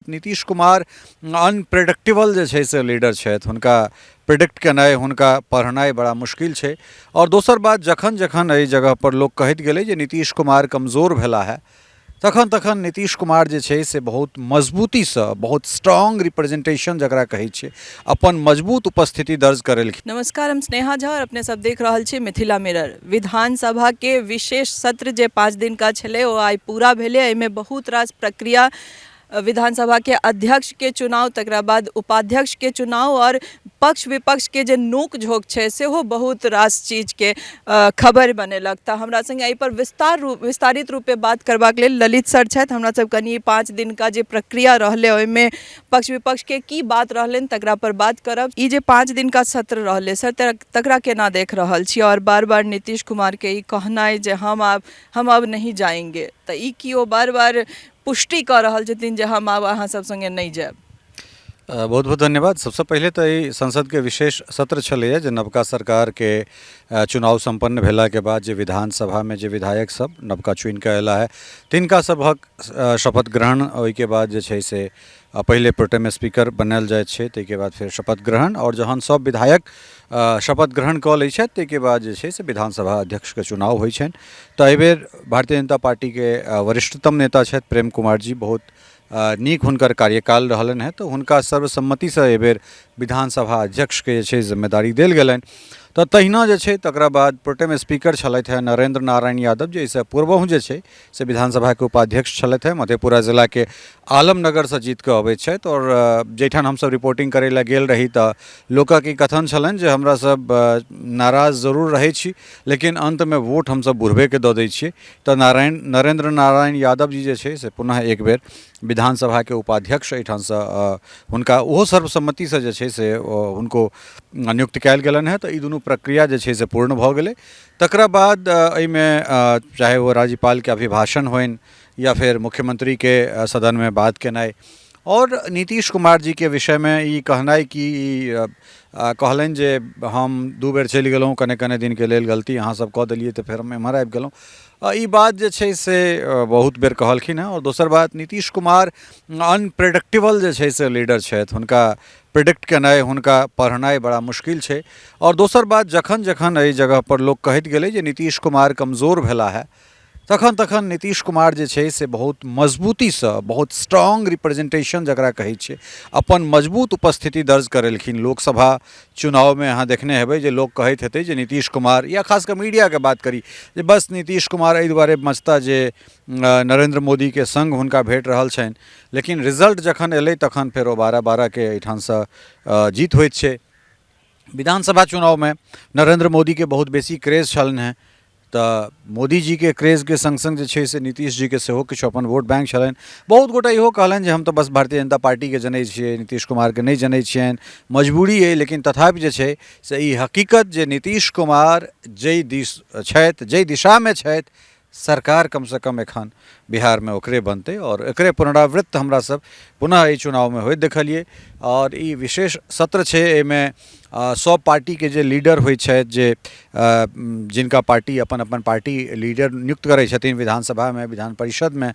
Nitish Kumar unpredictable जे छै से leader छथि। हुनका प्रेडिक्ट केनाइ, हुनका पढ़नाइ बड़ा मुश्किल छै। आओर दोसर बात, जखन जखन एहि जगहपर लोक कहैत गेलै जे नीतीश कुमार कमजोर भेला हे, तखन तखन नीतीश कुमार जे छै से बहुत मजबूतीसँ, बहुत स्ट्रांग रिप्रेजेंटेशन जकरा कहै छियै, अपन मजबूत उपस्थिति दर्ज करेलखिन। नमस्कार, हम स्नेहा झा और अपने सब देख रहल छी मिथिला मिरर। विधानसभा के विशेष सत्र जे 5 दिन का छलै ओ आइ पूरा भेलै। एहिमे बहुत रास प्रक्रिया, विधानसभा के अध्यक्ष के चुनाव, तकरा बाद उपाध्यक्ष के चुनाव और पक्ष विपक्ष के जे नोक झोंक छै सेहो बहुत रास चीज के खबर बनेलक। तऽ हमरा संगे एहि पर विस्तारित रूपे बात करबाक लेल ललित सर छथि। हमरा सब कनि 5 दिनका जे प्रक्रिया रहलै ओहिमे पक्ष विपक्ष के की बात रहलनि तकरा पर बात करब। ई जे 5 दिनका सत्र रहलै सर, तकरा केना देख रहल छी? और बार बार नीतीश कुमार के ई कहनाइ जे हम अब नहीं जाएंगे, तऽ ई की ओ बार बार पुष्टि कऽ रहल छथिन जे हम आब अहाँ सब संगे नहि जायब? बहुत बहुत धन्यवाद। सबसँ पहिले तऽ ई संसदके विशेष सत्र छलैए जे नवका सरकारके चुनाव सम्पन्न भेलाके बाद जे विधानसभामे जे विधायक सब नवका चुनिकऽ अयला हे तिनका सभक शपथ ग्रहण, ओहिके बाद जे छै से पहिले प्रोटेम स्पीकर बनायल जाइ छै, ताहिके बाद फेर शपथ ग्रहण, आओर जहन सब विधायक शपथ ग्रहण कऽ लै छथि ताहिके बाद जे छै से विधानसभा अध्यक्षके चुनाव होइ छनि। तऽ एहिबेर भारतीय जनता पार्टीके वरिष्ठतम नेता छथि प्रेम कुमार जी, बहुत नीक हुनकर कार्यकाल रहलनि हेँ, तऽ हुनका सर्वसम्मतिसँ एहिबेर विधानसभा अध्यक्षके जे छै जिम्मेदारी देल गेलनि। तऽ तहिना जे छै तकरा बाद प्रोटेम स्पीकर छलथि हेँ नरेन्द्र नारायण यादव, जे एहिसँ पूर्वहुँ जे छै से विधानसभाके उपाध्यक्ष छलथि हेँ, मधेपुरा जिलाके आलमनगरसँ जीत कऽ अबैत छथि। आओर जाहिठाम हमसभ रिपोर्टिंग करै लए गेल रही तऽ लोकक ई कथन छलनि जे हमरा सब नाराज जरूर रहै छी लेकिन अन्तमे वोट हमसभ बुढ़बेके दऽ दै छियै। तऽ नरेन्द्र नारायण यादव जी जे छै से पुनः एक बेर विधानसभाके उपाध्यक्ष एहिठामसँ हुनका ओहो सर्वसम्मतिसँ जे छै से हुनको नियुक्त कयल गेलनि हेँ। तऽ ई दुनू प्रक्रिया जे छै से पूर्ण भऽ गेलै। तकरा बाद एहिमे चाहे ओ राज्यपालके अभिभाषण होइन या फेर मुख्यमंत्रीके सदनमे बात केनाइ, आओर नीतीश कुमार जीके विषयमे ई कहनाइ कि कहलनि जे हम 2 बेर चलि गेलहुँ कने कने दिनके लेल, गलती अहाँसभ कऽ देलियै तऽ फेर हम एम्हर आबि गेलहुँ, ई बात जे छै से बहुत बेर कहलखिन हेँ। आओर दोसर बात, नीतीश कुमार अनप्रेडिक्टेबल जे छै से लीडर छथि, हुनका प्रेडिक्ट केनाइ, हुनका पढ़नाइ बड़ा मुश्किल छै। आओर दोसर बात, जखन जखन एहि जगहपर लोक कहैत गेलै जे नीतीश कुमार कमजोर भेला हे, तखन तखन नीतीश कुमार जे छै से बहुत मजबूतीसँ, बहुत स्ट्रांग रिप्रेजेंटेशन जकरा कहै छियै, अपन मजबूत उपस्थिति दर्ज करेलखिन। लोकसभा चुनावमे अहाँ देखने हेबै जे लोक कहैत हेतै जे नीतीश कुमार, या खास कऽ मीडियाके बात करी जे बस नीतीश कुमार एहि दुआरे बचता जे नरेन्द्र मोदीके सङ्ग हुनका भेट रहल छनि, लेकिन रिजल्ट जखन एलै तखन फेर ओ 12-12के एहिठामसँ जीत होइत छै। विधानसभा चुनावमे नरेन्द्र मोदीके बहुत बेसी क्रेज छलनि हेँ, तऽ मोदीजीके क्रेजके सङ्ग सङ्ग जे छै से नीतीश जीके सेहो किछु अपन वोट बैंक छलनि। बहुत गोटा इहो कहलनि जे हम तऽ बस भारतीय जनता पार्टीके जनै छियै, नीतीश कुमारके नहि जनै छियनि, मजबूरी अइ, लेकिन तथापि जे छै से ई हकीकत जे नीतीश कुमार जाहि दिस छथि, जाहि दिशामे छथि, सरकार कमसँ कम एखन बिहारमे ओकरे बनतै, आओर एकरे पुनरावृत्त हमरा सब पुनः एहि चुनावमे होइत देखलियै। आओर ई विशेष सत्र छै, एहिमे सब पार्टीके जे लीडर होइ छथि, जे जिनका पार्टी अपन अपन पार्टी लीडर नियुक्त करै छथिन विधानसभामे, विधान परिषदमे,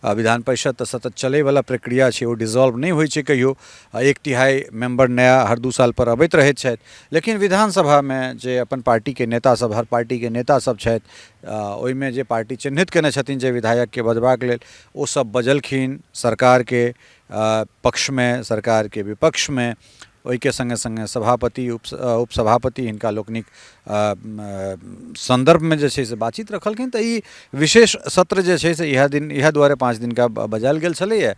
विधान परिषद तऽ सतत चलैवला प्रक्रिया छै, ओ डिजॉल्व नहि होइ छै कहियो, 1/3 मेम्बर नया हर 2 सालपर अबैत रहैत छथि, लेकिन विधानसभामे जे अपन पार्टीके नेता सब, हर पार्टीके नेता सब छथि, ओहिमे जे पार्टी चिन्हित कयने छथिन जे विधायकके बजबाक लेल, ओ सब बजलखिन सरकारके पक्षमे, सरकारके विपक्षमे। ओहिके सङ्गे सङ्गे सभापति, उपसभापति हिनका लोकनिक सन्दर्भमे जे छै से बातचीत रखलखिन। तऽ ई विशेष सत्र जे छै से इएह दिन, इएह दुआरे 5 दिनका बजायल गेल छलैए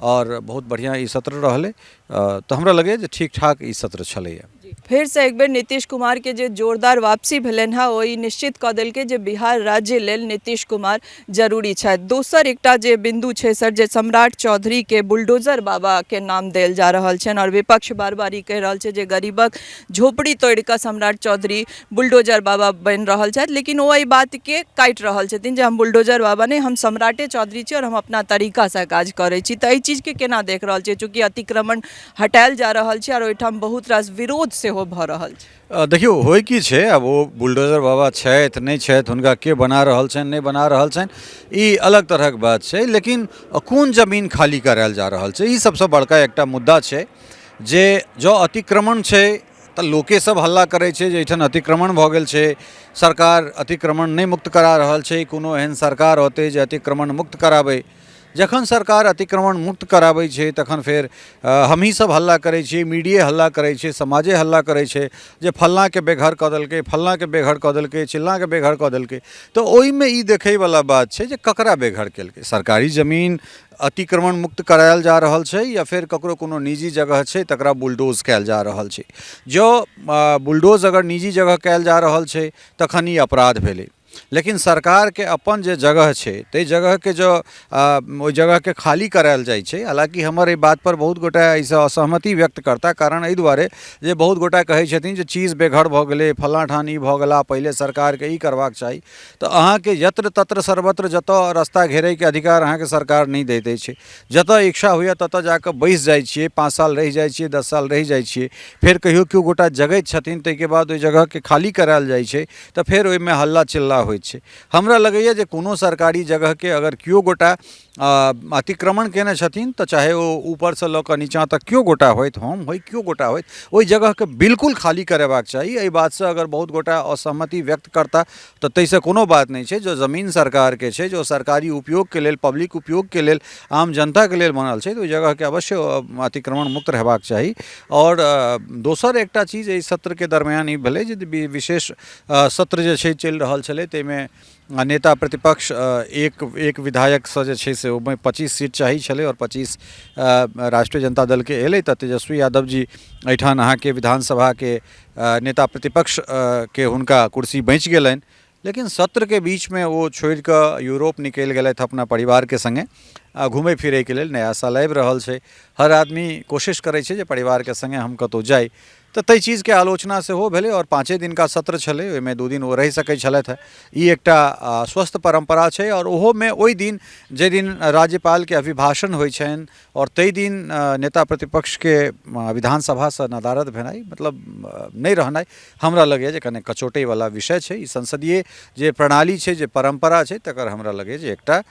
आओर बहुत बढ़िआँ ई सत्र रहलै। तऽ हमरा लगैए जे ठीक ठाक ई सत्र छलैए। फेरसँ एक बेर नीतीश कुमारके जे जोरदार वापसी भेलनि हँ ओ ई निश्चित कऽ देलकै जे बिहार राज्य लेल नीतीश कुमार जरूरी छथि। दोसर एकटा जे बिन्दु छै सर, जे सम्राट चौधरीके बुलडोजर बाबाके नाम देल जा रहल छनि आओर विपक्ष बार बार ई कहि रहल छै जे गरीबक झोपड़ी तोड़ि कऽ सम्राट चौधरी बुलडोजर बाबा बनि रहल छथि, लेकिन ओ एहि बातके काटि रहल छथिन जे हम बुलडोजर बाबा नहि, हम सम्राटे चौधरी छी आओर हम अपना तरीकासँ काज करै छी। तऽ एहि चीजके केना देख रहल छियै, चूँकि अतिक्रमण हटायल जा रहल छै आओर ओहिठाम बहुत रास विरोध सेहो भऽ रहल छै। देखियौ, होइ की छै, आब ओ बुलडोजर बाबा छथि नहि छथि, हुनका के बना रहल छनि नहि बना रहल छनि, ई अलग तरहक बात छै। लेकिन कोन जमीन खाली करायल जा रहल छै, ई सबसँ बड़का एकटा मुद्दा छै जे जँ अतिक्रमण छै तऽ लोके सब हल्ला करै छै जे एहिठाम अतिक्रमण भऽ गेल छै, सरकार अतिक्रमण नहि मुक्त करा रहल छै, कोनो एहन सरकार औतै जे अतिक्रमण मुक्त कराबै। जखन सरकार अतिक्रमण मुक्त कराबै छै तखन फेर हमही सब हल्ला करै छियै, मीडिये हल्ला करै छै, समाजे हल्ला करै छै जे फल्लाँके बेघर कऽ देलकै, फल्लाँके बेघर कऽ देलकै, चिल्लाँके बेघर कऽ देलकै। तऽ ओहिमे ई देखैवला बात छै जे ककरा बेघर केलकै। सरकारी जमीन अतिक्रमण मुक्त करायल जा रहल छै या फेर ककरो कोनो निजी जगह छै तकरा बुलडोज कयल जा रहल छै। जँ बुलडोज अगर निजी जगह कयल जा रहल छै तखन ई अपराध भेलै। लेकिन सरकारके अपन जे जगह छै ताहि जगहके जँ ओहि जगहके खाली करायल जाइ छै, हालाँकि हमर एहि बातपर बहुत गोटा एहिसँ असहमति व्यक्त करता, कारण एहि दुआरे जे बहुत गोटा कहै छथिन जे चीज बेघर भऽ गेलै, फल्लाँ ठाम ई भऽ गेला, पहिले सरकारके ई करबाक चाही। तऽ अहाँके यत्र तत्र सर्वत्र जतऽ रस्ता घेरैके अधिकार अहाँके सरकार नहि दैत अछि, जतऽ इच्छा होइए ततऽ जाकऽ बैसि जाइ छियै, 5 साल रहि जाइ छियै, 10 साल रहि जाइ छियै, फेर कहियो केओ गोटा जगैत छथिन ताहिके बाद ओहि जगहके खाली करायल जाइ छै तऽ फेर ओहिमे हल्ला चिल्ला होइत छै। हमरा लगैए जे कोनो सरकारी जगहके अगर केओ गोटा अतिक्रमण कयने छथिन तऽ चाहे ओ ऊपरसँ लऽ कऽ नीचाँ तक केओ गोटा होथि, हम होइ, केओ गोटा होथि, ओहि जगहके बिल्कुल खाली करेबाक चाही। एहि बातसँ अगर बहुत गोटा असहमति व्यक्त करता तऽ ताहिसँ कोनो बात नहि छै। जो जमीन सरकारके छै, जो सरकारी उपयोगके लेल, पब्लिक उपयोगके लेल, आम जनताके लेल बनल छै, तऽ ओहि जगहके अवश्य अतिक्रमण मुक्त रहबाक चाही। आओर दोसर एकटा चीज एहि सत्रके दरमियान ई भेलै जे विशेष सत्र जे छै चलि रहल छलै ताहिमे नेता प्रतिपक्ष एक एक विधायकसँ जे छै से ओहिमे 25 सीट चाही छलै आओर 25 राष्ट्रीय जनता दलके एलै तऽ तेजस्वी यादव जी एहिठाम अहाँके विधानसभाके नेता प्रतिपक्ष के हुनका कुर्सी बचि गेलनि। लेकिन सत्रके बीचमे ओ छोड़िकऽ यूरोप निकलि गेलथि अपना परिवारके सङ्गे घुमै फिरैके लेल। नया साल आबि रहल छै, हर आदमी कोशिश करै छै जे परिवारके सङ्गे हम कतहु जाइ, तऽ ताहि चीजके आलोचना सेहो भेलै। आओर 5 दिनका सत्र छलै, ओहिमे 2 दिन ओ रहि सकै छलथि हेँ। ई एकटा स्वस्थ परम्परा छै। आओर ओहोमे ओहि दिन जाहि दिन राज्यपालके अभिभाषण होइ छनि आओर ताहि दिन नेता प्रतिपक्षके विधानसभासँ नदारद भेनाइ, मतलब नहि रहनाइ, हमरा लगैए जे कने कचोटैवला विषय छै। ई संसदीय जे प्रणाली छै, जे परम्परा छै, तकर हमरा लगैए जे एकटा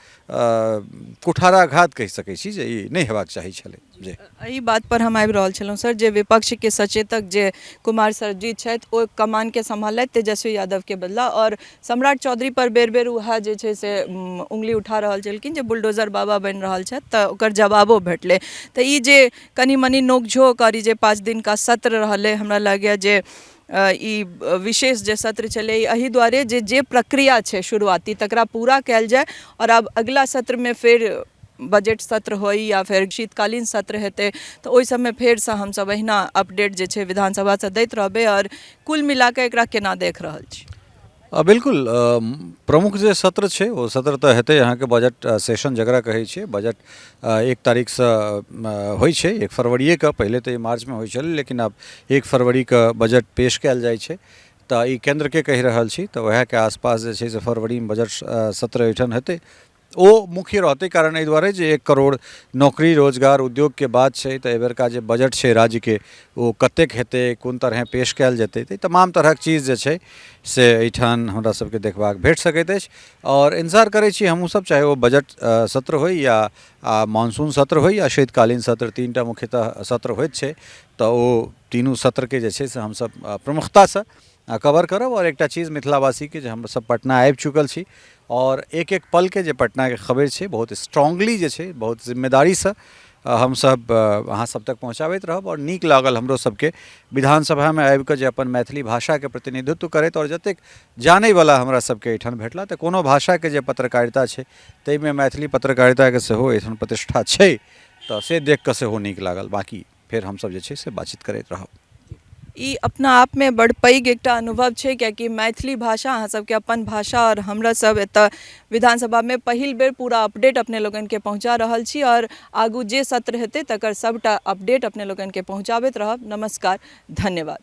कुठाराघात कहि सकै छी जे ई नहि हेबाक चाही छलै। जी, एहि बात पर हम आबि रहल छलहुँ सर, जे विपक्षके सचेतक जे कुमार सरजीत छथि ओ कमानके सम्हालथि तेजस्वी यादवके बदला, आओर सम्राट चौधरी पर बेर बेर उएह जे छै से उंगली उठा रहल छलखिन जे बुलडोजर बाबा बनि रहल छथि, तऽ ओकर जवाबो भेटलै। तऽ ई जे कनि मनि नोकझोंक आओर ई जे 5 दिनका सत्र रहलै, हमरा लगैए जे ई विशेष जे सत्र छलै एहि दुआरे जे जे प्रक्रिया छै शुरुआती तकरा पूरा कयल जाय, आओर आब अगिला सत्रमे फेर बजट सत्र होइ या फेर शीतकालीन सत्र हेतै तऽ ओहि सबमे फेरसँ हमसब अहिना अपडेट जे छै विधानसभासँ दैत रहबै। आओर कुल मिलाकऽ एकरा केना देख रहल छी? बिल्कुल, प्रमुख जे सत्र छै ओ सत्र तऽ हेतै अहाँके बजट सेशन जकरा कहै छियै। बजट 1 तारीखसँ होइ छै, 1 फरवरिएके, पहिले तऽ ई मार्चमे होइ छलै लेकिन आब 1 फरवरीके बजट पेश कयल जाइ छै। तऽ ई केन्द्रके कहि रहल छी, तऽ उएहके आसपास जे छै से फरवरीमे बजट सत्र एहिठाम हेतै। ओ मुख्य रहतै, कारण एहि दुआरे जे 1 करोड़ नौकरी रोजगार उद्योगके बात छै, तऽ एहिबेरका जे बजट छै राज्यके ओ कतेक हेतै, कोन तरहेँ पेश कयल जेतै, तऽ तमाम तरहक चीज जे छै से एहिठाम हमरा सबके देखबाक भेट सकैत अछि। आओर इन्तजार करै छी हमहूँ सब, चाहे ओ बजट सत्र होइ या मानसून सत्र होइ या शीतकालीन सत्र, 3टा मुख्यतः सत्र होइत छै, तऽ ओ तीनू सत्रके जे छै से हमसब प्रमुखतासँ कवर करब। आओर एकटा चीज मिथिलावासीके जे हमसब पटना आबि चुकल छी आओर एक एक पलके जे पटनाके खबरि छै बहुत स्ट्रांगली जे छै बहुत जिम्मेदारीसँ हमसब अहाँ सब तक पहुँचाबैत रहब। आओर नीक लागल हमरो सबके विधानसभामे आबिकऽ जे अपन मैथिली भाषाके प्रतिनिधित्व करैत आओर जतेक जानैवला हमरा सबके एहिठाम भेटला, तऽ कोनो भाषाके जे पत्रकारिता छै ताहिमे मैथिली पत्रकारिताके सेहो एहिठाम प्रतिष्ठा छै, तऽ से देखिकऽ सेहो नीक लागल। बाँकी फेर हमसब जे छै से बातचीत करैत रहब। ई अपना आपमे बड़ पैघ एकटा अनुभव छै, कियाकि मैथिली भाषा अहाँ सबके अपन भाषा, आओर हमरा सब एतऽ विधानसभामे पहिल बेर पूरा अपडेट अपने लोकनिके पहुँचा रहल छी, आओर आगू जे सत्र हेतै तकर सबटा अपडेट अपने लोकनिके पहुँचाबैत रहब। नमस्कार, धन्यवाद।